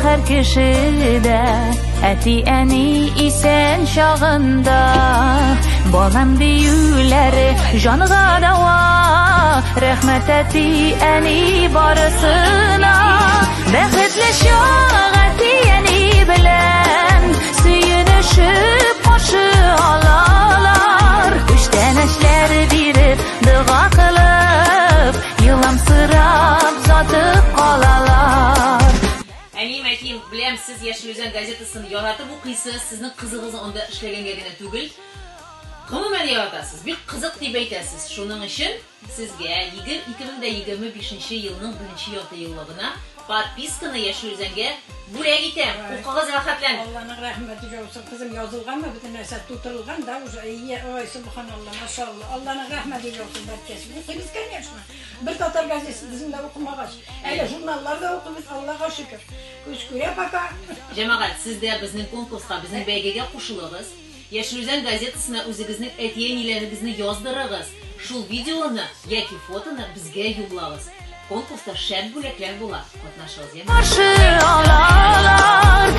һәр кешедә, әти-әни исән чагында. Балам диюләре җанга дәва, рәхмәт әти-әни барысына. Бәхетле чак әти-әни белән, сөенешеп каршы алалар. Күчтәнәчләр биреп, дога кылып, еламсырап сатып калалар. Әнием, әтием, беләм, сез Яшел Үзән газетасын яратып укыйсыз, сезнең кызыгыз анда эшләгәнгә генә түгел. Гомумән яратасыз, бик кызык дип әйтәсез. Шуның өчен сезгә 2025 елның беренче ярты еллыгына подписканы Яшел Үзәнгә бүләк итәм. Укыгыз рәхәтләнеп. Алланың рәхмәте яусын, кызым, язылганмы, бөтен нәрсә тутырылган да уже. Ие, ой, субханалла, машалла. Алланың рәхмәте яусын, бәркәс. Укыйбыз, конечно. Бер татар газетасын да укымагач. Әле журналлар да укыйбыз, Аллага шөкер. Күз күрә пока. Җәмәгать, сез дә безнең конкурска, безнең бәйгегә кушылыгыз. Яшел Үзән газетасына үзегезнең әти-әниләрегезне яздырыгыз. Шул видеоны яки фотоны безгә юллагыз. Конкурста шәп бүләкләр була. Катнашыгыз, яме? Каршы алалар.